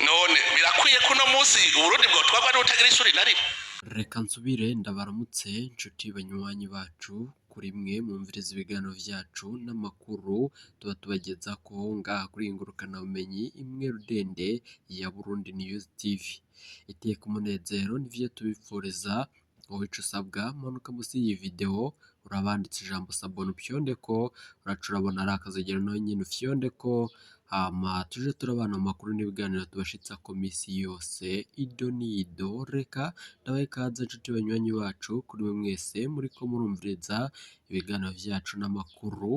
None birakwiye ko uno munsi Uburundi bwotwarwa n'utagira ishuri na rimwe? Reka nsubire ndabaramutse nshuti banywanyi bacu, kuri mwe mwumviriza ibiganiro vyacu n'amakuru tuba tubagezako ngaha kuri iyi ngurukanabumenyi imwe rudende ya Burundi News TV. Iteka umunezero nivyo tubipfuriza, wowe ico usabwa manuka musi y'iyi video urabanditse ijambo sabone ufyondeko, uraca urabona ari akazogera naho nyene ufyondeko, hama tuje turabana mu makuru n'ibiganiro tubashitsako misi yose ido n'ido. Reka ndabahe ikaze nshuti banywanyi bacu, kuri mwe mwese muriko murumviriza ibiganiro vyacu n'amakuru,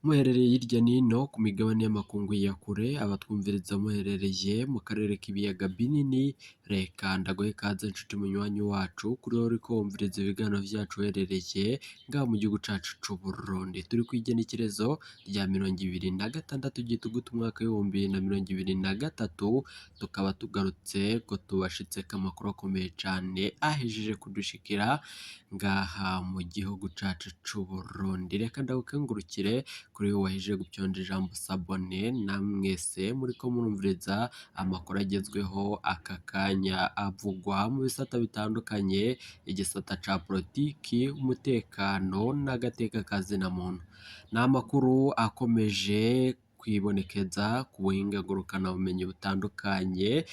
muherereye hirya n'ino ku migabane y'amakungu ya kure, abatwumviriza muherereye mu karere k'ibiyaga binini, reka ndaguhe ikaze nshuti munywanyi wacu, kuri wowe uriko wumviriza ibiganiro vyacu uherereye ngaha mu gihugu cacu c'Uburundi. Turi kw'igenekerezo rya 26 Gitugutu umwaka w'2023, tukaba tugarutse ngo tubashitseko amakuru akomeye cane ahejeje kudushikira ngaha mu gihugu cacu c'Uburundi. Reka ndagukengurukire kuri wowe wahejeje gupyonda ijambo sabone, namwese muriko murumviriza amakuru agezweho aka kanya avugwa mu bisata bitandukanye, igisata ca politiki, umutekano n'agateka ka zina muntu. Ni amakuru akomeje kwibonekeza ku buhinga ngurukanabumenyi butandukanye,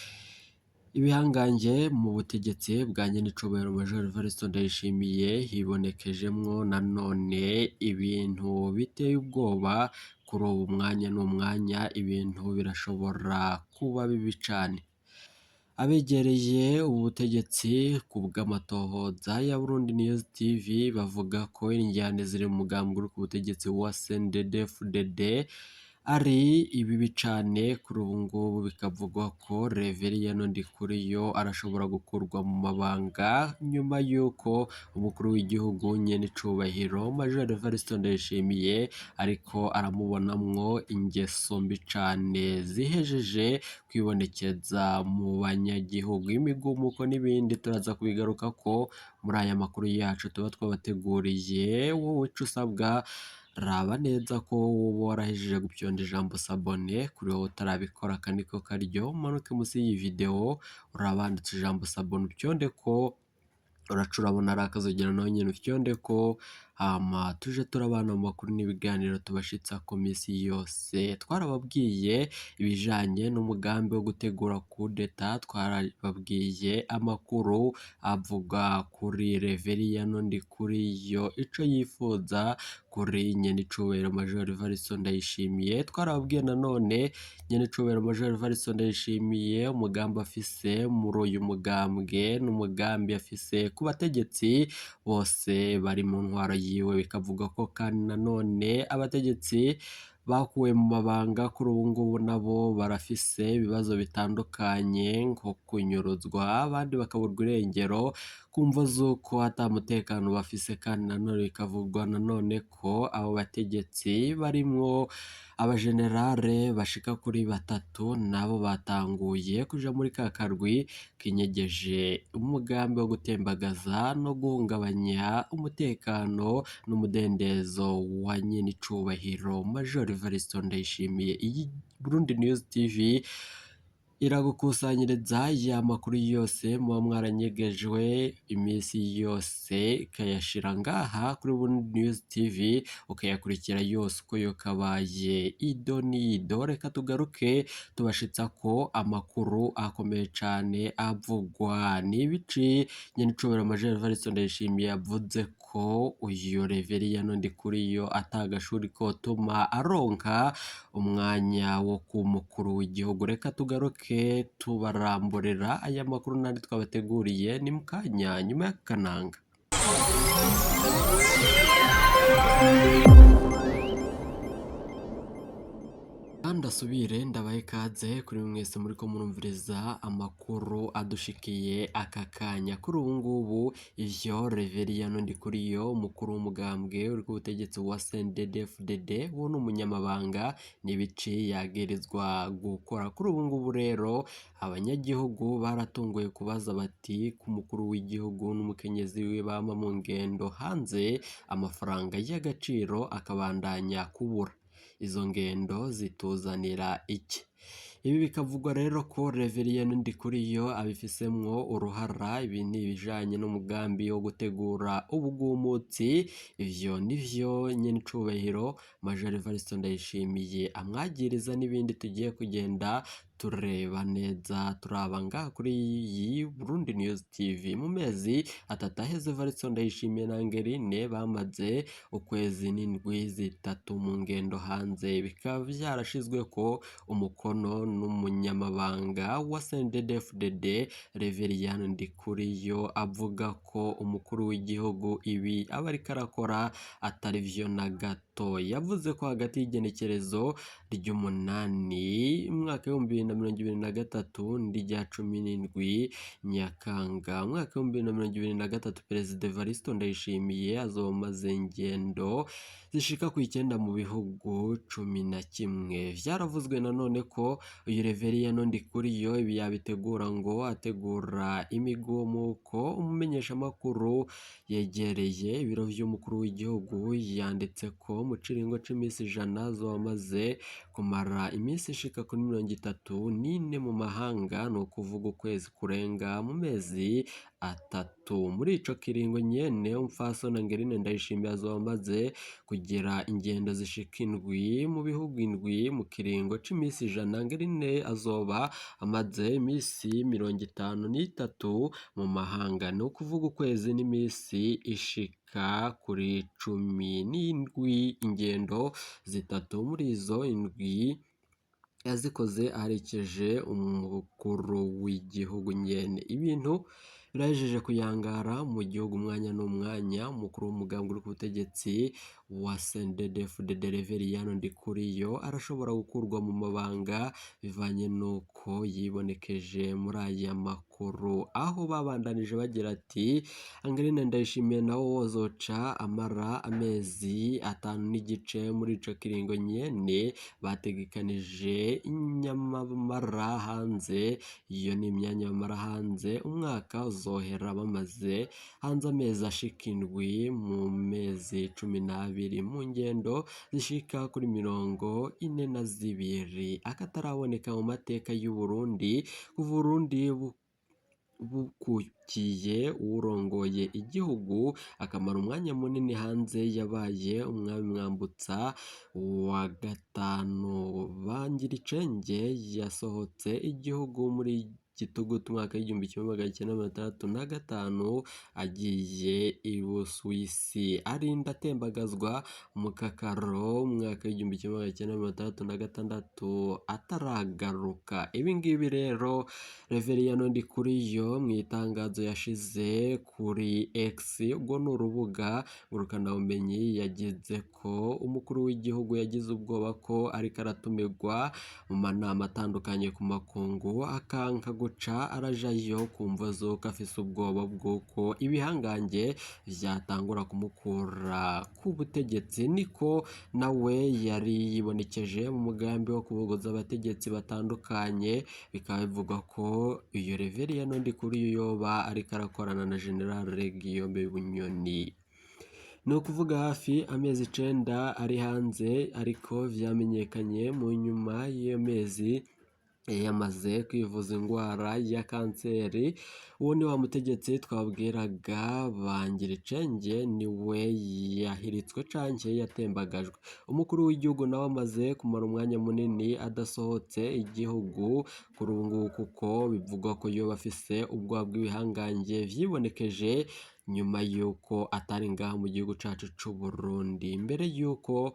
ibihangange mu butegetsi bwa nyenicubahiro Major Evariste Ndayishimiye, hibonekejemwo nanone ibintu biteye ubwoba. Kuri ubu mwanya n'umwanya ibintu birashobora kuba bibi cane. Abegereye ubu butegetsi ku bw'amatohoza ya Burundi News TV bavuga ko indyane ziri mu mugambwe uri ku butegetsi wa CNDD-FDD ari ibibi cane. Kuri ubu ngubu bikavugwa ko Reveriyano Ndikuriyo arashobora gukurwa mu mabanga nyuma y'uko umukuru w'igihugu nyenicubahiro Major Evariste Ndayishimiye ariko aramubonamwo ingeso mbi cane zihejeje kwibonekeza mu banyagihugu, imigumuko n'ibindi. Turaza kubigarukako muri aya makuru yacu tuba twabateguriye. Wowe ico usabwa, raba neza ko woba warahejeje gupyonda ijambo sabone. Kuri wowe utarabikora, aka niko karyo, umanuke musi y'iyi video urabanditse ijambo sabone upyondeko, uraca urabona ari akazogera naho nyene ufyondeko, hama tuje turabana mu makuru n'ibiganiro tubashitsako misi yose. Twarababwiye ibijanye n'umugambi wo gutegura kudeta, twarababwiye amakuru avuga kuri Reveriyano Ndikuriyo ico yifuza kuri nyenicubahiro Major Evariste Ndayishimiye. Twarababwiye nanone nyenicubahiro Major Evariste Ndayishimiye umugambi afise muri uyu mugambwe n'umugambi afise ku bategetsi bose bari mu ntwaro yiwe. Bikavuga ko kandi nanone abategetsi bakuwe mu mabanga kuri ubu ngubu nabo barafise ibibazo bitandukanye nko kunyuruzwa, abandi bakaburwa irengero ku mvo z'uko ata mutekano bafise. Kandi nanone bikavugwa nanone ko abo bategetsi barimwo abajenerale bashika kuri batatu nabo batanguye kuja muri ka karwi kinyegeje umugambi wo gutembagaza no guhungabanya umutekano n'umudendezo wa nyenicubahiro Major Evariste Ndayishimiye. Iyi Burundi News TV iragukusanyiriza ya makuru yose muba mwaranyegejwe iminsi yose, ikayashira ngaha kuri Burundi News TV, ukayakurikira yose uko yokabaye ido n'ido. Reka tugaruke tubashitsako amakuru akomeye cane avugwa n'ibici nyenicubahiro Major Evariste Ndayishimiye yavuze ko uyu Reveriyano Ndikuriyo ata gashuri kotuma aronka umwanya wo kuba umukuru w'igihugu. Reka tugaruke tubaramburira aya makuru n'andi twabateguriye ni mu kanya nyuma y'akananga. Ndasubire ndabahe ikaze kuri mwese muriko murumviriza amakuru adushikiye aka kanya. Kuri ubu ngubu ivyo Reveriyano Ndikuriyo umukuru w'umugambwe uri ku butegetsi wa CNDD-FDD, wo n'umunyamabanga n'ibice yagirizwa gukora. Kuri ubu ngubu rero abanyagihugu baratunguye kubaza bati ku mukuru w'igihugu n'umukenyezi wiwe bama mu ngendo hanze, amafaranga y'agaciro akabandanya kubura, izo ngendo zituzanira iki? Ibi bikavugwa rero ko Reverien Ndikuriyo abifisemwo uruhara. Ibi ni ibijanye n'umugambi wo gutegura ubugumutsi. Ivyo nivyo nyenicubahiro Major Evariste Ndayishimiye amwagiriza, n'ibindi tugiye kugenda tureba neza turaba ngaha kuri iyi Burundi News TV. Mu mezi 3 aheze, Evariste Ndayishimiye na Angeline bamaze ukwezi n'indwi 3 mu ngendo hanze, bikaba vyarashizweko umukono n'umunyamabanga wa CNDD-FDD Reverien Ndikuriyo, avuga ko umukuru w'igihugu ibi aba ariko arakora atari vyo na gato. Yavuze ko hagati y'igenekerezo ry'8 umwaka w'2023 n'irya 17 Nyakanga umwaka w'2023, Perezida Evariste Ndayishimiye azoba amaze ingendo zishika ku 9 mu bihugu 11. Vyaravuzwe nanone ko uyu Reverien Ndikuriyo ibi yabitegura ngo ategura imigumuko. Umumenyeshamakuru yegereye ibiro vy'umukuru w'igihugu yanditse ko mu kiringo c'imisi 100 azoba amaze kumara iminsi ishika kuri 34 mu mahanga, ni ukuvuga ukwezi kurenga mu mezi 3. Muri ico kiringo nyene, umupfasoni Angeline Ndayishimiye azoba amaze kugira ingendo zishika 7 mu bihugu 7 mu kiringo c'imisi 100. Angeline azoba amaze imisi 53 mu mahanga, ni ukuvuga ukwezi n'imisi ishika kuri 17. Ingendo 3 muri izo 7 yazikoze aherekeje umukuru w'igihugu nyene. Ibintu birahejeje kuyangara mu gihugu umwanya n'umwanya. Umukuru w'umugambi uri ku butegetsi wa CNDD-FDD Reverien Ndikuriyo arashobora gukurwa mu mabanga bivanye n'uko yibonekeje muri aya makuru, aho babandanije bagira ati Angeline Ndayishimiye nawe wozoca amara amezi 5 n'igice muri ico kiringo nyene bategekanije inyamamara hanze. Iyo ni imyanya bamara hanze, umwaka uzohera bamaze hanze amezi ashika 7 mu mezi 12 mu ngendo zishika kuri 42, akataraboneka mu mateka y'u Burundi kuva Uburundi bukukiye. Uwurongoye igihugu akamara umwanya munini hanze yabaye umwami Mwambutsa wa 5 Bangiricenge, yasohotse igihugu muri Gitugutu umwaka w'1965 agiye i Busuwisi, arinda atembagazwa mu Kakaro umwaka w'1966 ataragaruka. Ibi ngibi rero Reverien Ndikuriyo mu itangazo yashize kuri X, ubwo ni urubuga ngurukanabumenyi, yagize ko umukuru w'igihugu yagize ubwoba ko ariko aratumirwa mu manama atandukanye ku makungu, akanka guca arajayo kumva zuko afise ubwoba bw'uko ibihangange vyatangura kumukura ku butegetsi. Niko nawe yari yibonekeje mu mugambi wo kubogoza abategetsi batandukanye, bikaba bivugwa ko iyo Reverien Ndikuriyo yoba ariko arakorana na General Guillaume Bunyoni. Ni ukuvuga hafi amezi 9 ari hanze, ariko vyamenyekanye mu nyuma y'iyo mezi yamaze kwivuza ingwara ya kanseri. Uwo ni wa mutegetsi twabwiraga Bangiricenge, niwe yahiritswe canke yatembagajwe. Umukuru w'igihugu nawe amaze kumara umwanya munini adasohotse igihugu kuri ubu ngubu, kuko bivugwa ko yoba afise ubwoba bw'ibihangange vyibonekeje nyuma yuko atari ngaha mu gihugu cacu c'u Burundi. Mbere yuko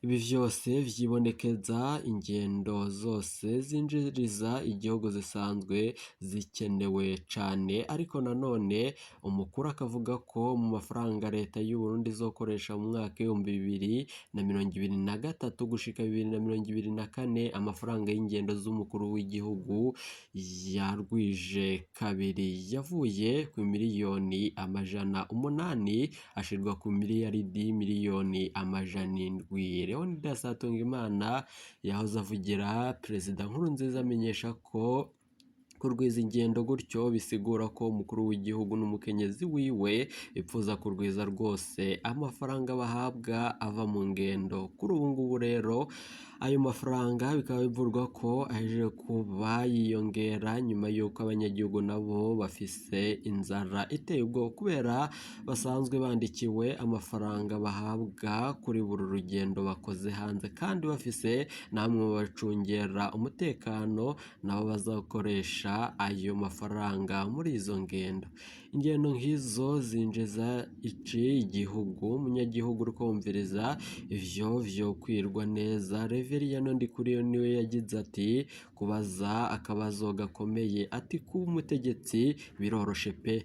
ibi vyose vyibonekeza, ingendo zose zinjiriza igihugu zisanzwe zikenewe cane, ariko nanone umukuru akavuga ko mu mafaranga leta y'u Burundi izokoresha mu mwaka 2023 gushika 2024, amafaranga y'ingendo z'umukuru w'igihugu yarwije kabiri, yavuye ku miliyoni 800 ashirwa ku miliyaridi miliyoni 700. Leonidas Hatungimana yahoze avugira Perezida Nkurunziza amenyesha ko Kurwiza ingendo gutyo bisigura ko umukuru w'igihugu n'umukenyezi wiwe bipfuza kurwiza rwose amafaranga bahabwa ava mu ngendo. Kuri ubu ngubu rero ayo mafaranga bikaba bivurwa ko ahejeje kuba yiyongera nyuma y'uko abanyagihugu nabo bafise inzara iteye ubwoba kubera basanzwe bandikiwe amafaranga bahabwa kuri buri rugendo bakoze hanze, kandi bafise namwe mu bacungera umutekano nabo bazakoresha ayo mafaranga muri izo ngendo. Ingendo nk'izo zinjiza ici igihugu, umunyagihugu uriko wumviriza ivyo vyokwirwa neza. Reveriyano Ndikuriyo niwe yagize ati kubaza akabazo gakomeye, ati kuba umutegetsi biroroshe pe,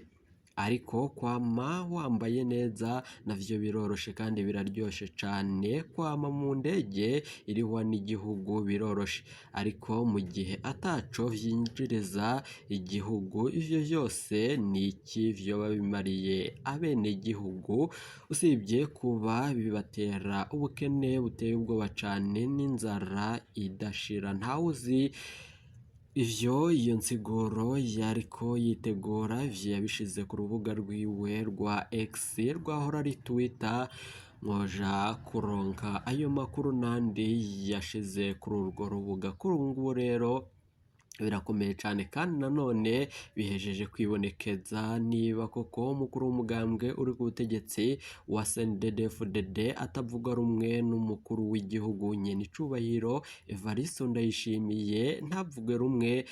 ariko kwama wambaye neza navyo biroroshe kandi biraryoshe cane. Kwama mu ndege irihwa n'igihugu biroroshe, ariko mu gihe ataco vyinjiriza igihugu ivyo vyose ni iki vyoba bimariye abenegihugu usibye kuba bibatera ubukene buteye ubwoba cane n'inzara idashira. Ntawuzi ivyo iyo nsiguro yariko yitegura, ivyo yabishize ku rubuga rwiwe rwa X rwahora ari Twitter, mwoja kuronka ayo makuru nandi yashize kuri urwo rubuga. Kuri ubu ngubu rero birakomeye cane kandi nanone bihejeje kwibonekeza niba koko umukuru w'umugambwe uri ku butegetsi wa CNDD-FDD atavuga rumwe n'umukuru w'igihugu nyenicubahiro Evariste Ndayishimiye, ntavuge rumwe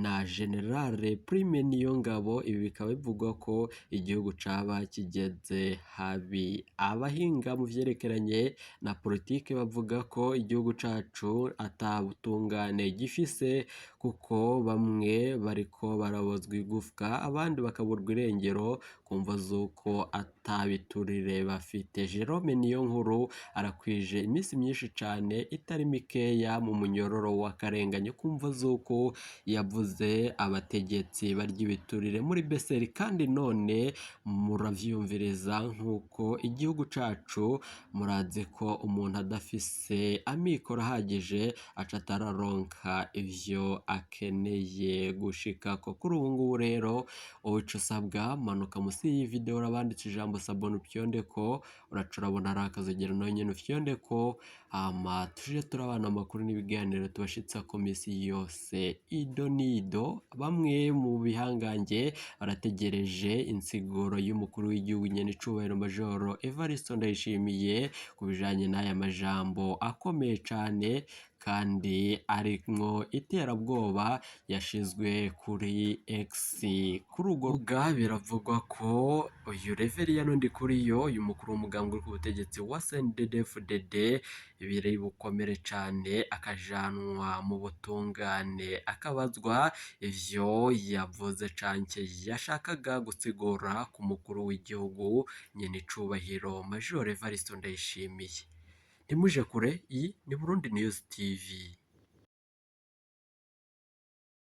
na Generale Prime Niyongabo. Ibi bikaba bivugwa ko igihugu caba kigeze habi. Abahinga mu vyerekeranye na politike bavuga ko igihugu cacu ata butungane gifise, kuko bamwe bariko barabozwa igufwa abandi bakaburwa irengero kumva z'uko atabiturire bafite. Jerome Niyonkuru arakwije iminsi myinshi cane itari mikeya mu munyororo w'akarengane kumva z'uko yavuze abategetsi barya ibiturire muri Beseri, kandi none muravyumviriza nk'uko igihugu cacu murazi ko umuntu adafise amikoro ahagije aca atararonka ivyo akeneye gushikako. Kuri ubu ngubu rero uca usabwa manuka musi y'iyi video urabanditse ijambo sabone ufyondeko, uraca urabona ari akazogera nawe nyene ufyondeko, hama tuje turabana amakuru n'ibiganiro tubashitsako misi yose ido nido. Bamwe mu bihangange barategereje insiguro y'umukuru w'igihugu nyenicubahiro Majoro Evariste Ndayishimiye ku bijanye n'aya majambo akomeye cane kandi arimwo iterabwoba yashizwe kuri X. Kuri urwo rubuga biravugwa ko uyu Reveriyano Ndikuriyo, uyu mukuru w'umugambwe uri ku butegetsi wa CNDD-FDD, biri bukomere cane akajanwa mu butungane akabazwa ivyo yavuze canke yashakaga gusigura ku mukuru w'igihugu nyenicubahiro Major Evariste Ndayishimiye. Ntimuje kure, iyi ni Burundi News TV.